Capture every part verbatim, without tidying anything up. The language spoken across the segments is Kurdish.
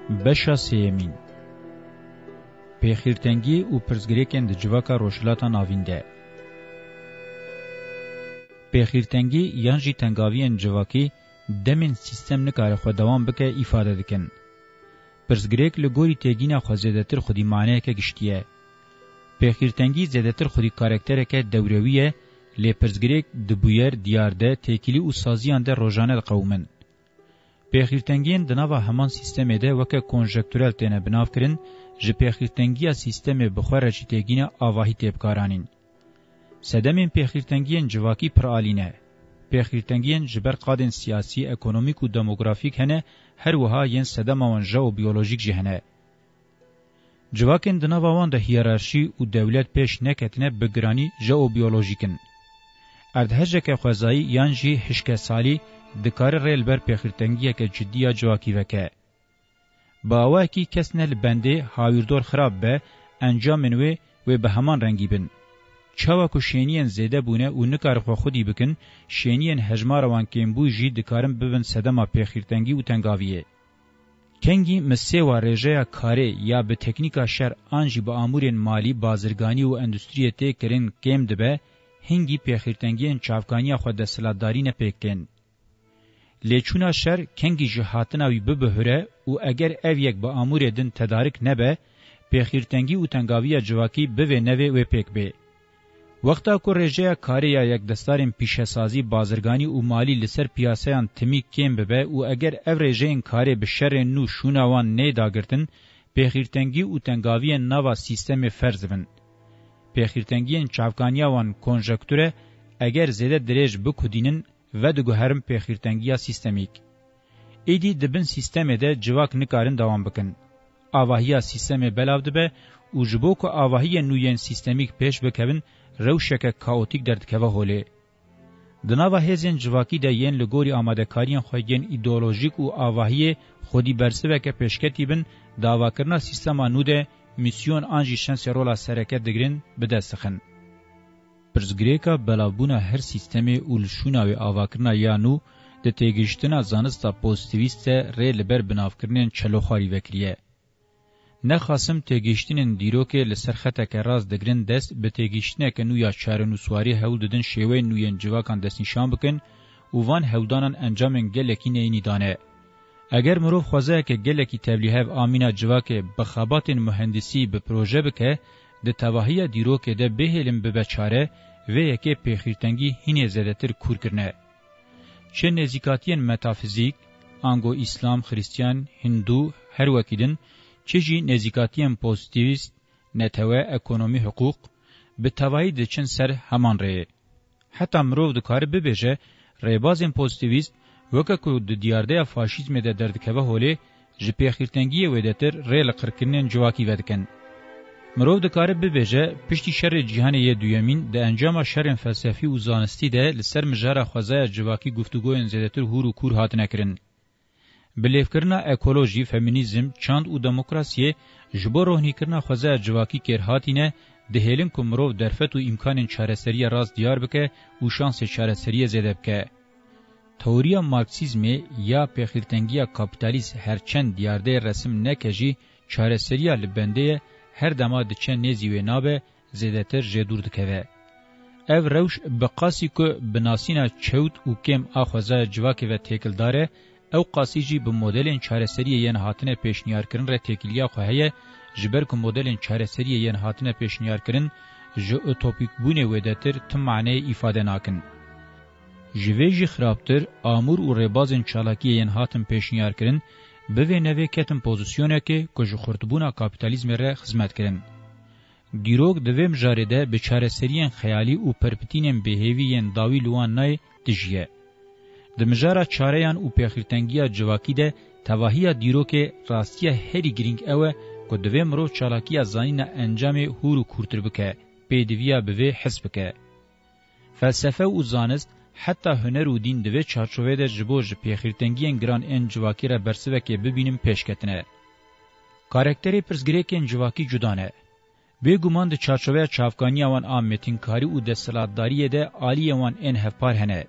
Beşa sêyemîn. Pêxîrtengî û pirsgirêkên di civaka Rojhilata Navîn de. Pêxîrtengî yan jî tengaviyên civakî demên sîstem nikare xwe dewam bike îfade dikin. Pirsgirêk li gorî têgîna xwe zêdetir xwedî maneyeke giştî ye. Pêxîrtengî zêdetir xwedî karaktereke dewrewî ye, lê pirsgirêk di bûyer, diyarde, têkilî û saziyan de rojane diqewimin. Pêxîrtengiyên di nava heman sîstemê de weke konjekturel têne binavkirin, ji pêxîrtengiya sîstemê bi xwe re jî têgîna avahî tê bikaranîn. Sedemên pêxîrtengiyên civakî piralî ne. Pêxîrtengiyên ji ber qadên siyasî, ekonomîk û demografîk hene, her wiha yên sedema wan jeobiyolojîk jî hene. Civakên di nava wan de hiyerarşî û dewlet pêş neketine bi giranî jeobiyolojîk in. Erdhejeke xwezayî yan jî hişkesalî dikare rê li ber pêxîrtengiyeke cidî ya civakî veke. Bi awayekî kes ne li bendê hawîrdor xirab be, encamên wê wê bi heman rengî bin. Çawa ku şêniyên zêde bûne û nikare xwe xwedî bikin, şêniyên hejmara wan kêmbû jî dikarin bibin sedema pêxîrtengî û tengaviyê. Kengî misêwa rêjeya karê ya bi teknîka şer an jî bi amûrên malî, bazirganî û endustriyê tê kirin kêm dibe, hingî pêxîrtengiyên çavkaniya xwe desthilatdarî ne pêk tên. Lêçûna şer kengî ji hatina wî bibihure û eger ev yek bi amûrê din tedarik nebe, pêxîrtengî û tengaviya civakî bivê nevê wê pêk bê. Wexta ku rêjeya karê ya yekdestarên pîşesazî, bazirganî û malî li ser piyasayan timî kêm bibe û eger ev rêjeyên karê bi şerên nû şûna wan neyê dagirtin, pêxîrtengî û tengaviyên nava sîstemê ferz dibin. Pêxîrtengiyên çavkaniya wan konjekture eger zêde dirêj bikudînin, vediguherin pêxîrtengiya sîstemîk. Êdî di bin sîstemê de civak nikarin dewam bikin. Avahiya sîstemê belav dibe û ji bo ku avahiyên nû yên sîstemîk pêş bikevin, rewşeke kaotîk derdikeve holê. Di nava hêzên civakî de yên li gorî amadekariyên xwe yên îdeolojîk û avahiyê xwedî bersiveke pêşketî bin, di avakirina sîstema nû de mîsyon an jî şensê rola sereke digirin bi dest dixin. Pirsgirêka belavbûna her sîstemê û li şûna wê avakirina ya nû di têgihiştina zanista pozîtîvîst de rê li ber binavkirinên çeloxwarî vekiriye. Nexasim têgihiştinên dîrokê li ser xeteke rast digirin dest, bi têgihiştineke nû ya çarenûswarî hewl didin şêweyên nû yên civakan destnîşan bikin û van hewldanan encamên gelekî neyînî dane. Eger mirov xwezayeke gelekî tevlîhev a mîna civakê bi xebatên muhendisî bi proje bike, di tevahiya dîrokê de bihêlin bibe çare, vê yekê pêxîrtengî hînê zêdetir kûr kirine. Çi nêzîkatiyên metafizîk, ango îslam, xiristiyan, hindû, her wekî din, çi jî nêzîkatiyên pozîtîvîst, netewe, ekonomî, hiqûq, bi tevahî diçin ser heman rêyê. Heta mirov dikare bibêje, rêbazên pozîtîvîst, weke ku di diyardeya faşîzmê de derdikeve holê, ji pêxîrtengiyê wêdetir rê li qirkirinên civakî vedikin. Mirov dikare bibêje, piştî Şerê Cîhanê yê Duyemîn, di encama şerên felsefî û zanistî de li ser mijara xwezaya civakî guftûgoyên zêdetir hûr û kûr hatine kirin. Bi lêvkirina ekolojî, feminîzm, çand û demokrasiyê ji bo rohnîkirina xwezaya civakî kêr hatîne, dihêlin ku mirov derfet û îmkanên çareseriya rast diyar bike û şansê çareseriyê zêde bike. Teoriya Marksîzmê ya pêxîrtengiya kapîtalîst her çend diyardeyê resim neke jî, çareseriya li bendê ye, her dema diçe nêzî wê nabe, zêdetir jê dûr dikeve. Ev rewş bi qasî ku bi nasîna çewt û kêm a xwezaya civakê ve têkildar e, ew qasî jî bi modelên çareseriyê yên hatine pêşniyarkirin re têkiliya xwe heye, ji ber ku modelên çareseriyê yên hatine pêşniyarkirin ji utopîkbûnê wêdetir ti maneyê îfade nakin. Ji vê jî xirabtir, amûr û rêbazên çalakiyê yên hatin pêşniyarkirin, bi vê nevê ketin pozîsyonekê ku ji xurtbûna kapîtalîzmê re xizmet kirin. Dîrok di vê mijarê de bi çareseriyên xeyalî û perpitînên bêhêvî yên dawî li wan nayê dijî ye. Di mijara çareyan û pêxîrtengiya civakî de tevahiya dîrokê rastiya herî girîng ew e ku divê mirov çalakiya zanîna encamê hûr û kûrtir bike, pêdiviya bi vê his bike. Felsefe û zanist, heta huner û dîn di vê çarçoveyê de ji bo ji pêxîrtengiyên giran ên civakî re bersivekê bibînin pêş ketine. Karakterê pirsgirêkên civakî cuda ne. Bêguman di çarçoveya çavkaniya wan a mêtinkarî û desthilatdariyê de aliyên wan ên hevpar hene.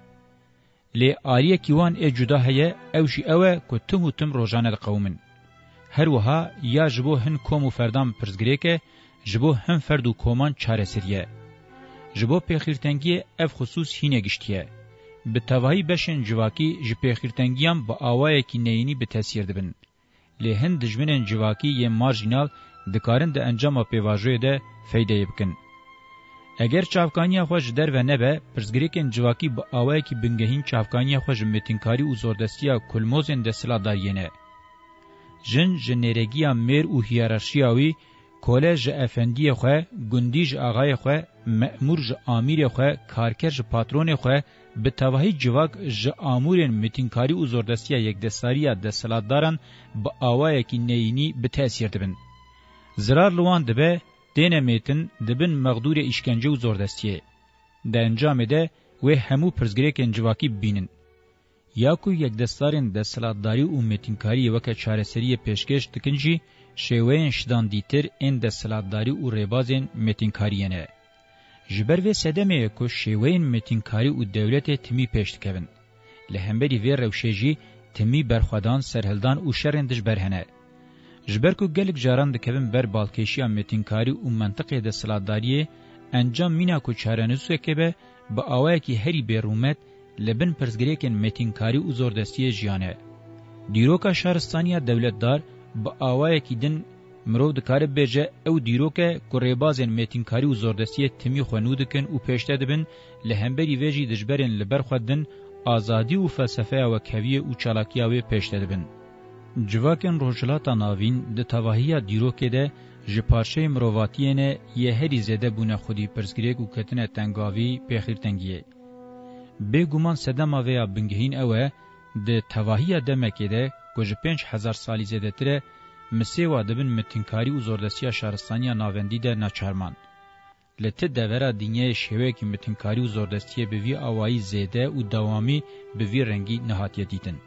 Lê aliyekî wan ê cuda heye, ew jî ew e ku tim û tim rojane diqewimin. Her wiha ya ji bo hin kom û ferdan pirsgirêk e, ji bo hin ferd û koman çareserî ye. Ji bo pêxîrtengiyê ev xisûs hîne giştî ye. Bi tevahî beşên civakî ji pêxîrtengiyan bi awayekî neyînî bi tesîr dibin. Lê hin dijminên civakî yên marjînal dikarin di encama pêvajoyê de feydeyê bikin. Eger çavkaniya xwe ji derve nebe, pirsgirêkên civakî bi awayekî bingehîn çavkaniya xwe ji mêtinkarî û zordestiya kulmozên desthilatdariyê ne. Jin ji nêregiya mêr û hiyerarşiya wî, kole ji efendiyê xwe, gundî ji axayê xwe, memûr ji amîrê xwe, karker ji patronê xwe, bi tevahî civak ji amûrên mêtinkarî û zordestiya yekdestdariya desthilatdaran bi awayekî neyînî bi tesîr dibin. Zirar li wan dibe, têne mêtin, dibin mexdûrê îşkence û zordestiyê. Di encamê de wê hemû pirsgirêkên civakî bibînin. Ya ku yekdestdarên desthilatdarî û mêtinkariyê weke çareseriyê pêşkêş dikin jî, şêweyên şidandîtir ên desthilatdarî û rêbazên mêtinkariyê ne. Ji ber vê sedemê ye ku şêweyên mêtinkarî û dewletê timî pêş dikevin. Li hemberî vê rewşê jî timî berxwedan, serhildan û şerên dijber hene. Ji ber ku gelek caran dikevin ber balkêşiya mêtinkarî û mentiqê desthilatdariyê, encam mîna ku çarenûseke be, bi awayekî herî bêrûmet li bin pirsgirêkên mêtinkarî û zordestiyê jiyan e. Dîroka şaristaniya dewletdar bi awayekî din mirov dikare bibêje, ew dîrok e ku rêbazên mêtinkarî û zordestiyê timî xwe nû dikin û pêşde dibin, li hemberî vê jî dijberên li ber xwe din azadî û felsefeya wekheviyê û çalakiya wê pêşde dibin. Civakên Rojhilata Navîn di tevahiya dîrokê de ji parçeyê mirovatiyê ne yê herî zêde bûne xwedî pirsgirêk û ketine tengavî, pêxîrtengiyê. Bêguman sedema vê ya bingehîn ew e, di tevahiya demekê de ku ji pênc hezar salî zêdetir e, misêwa dibin mitinkarî û zordestiya şaristaniya navendî de naçar man. Li ti devera dinyayê şêweyekî mitinkarî û zordestiyê bi vî awayî zêde û dewamî bi vî rengî nehatiye dîtin.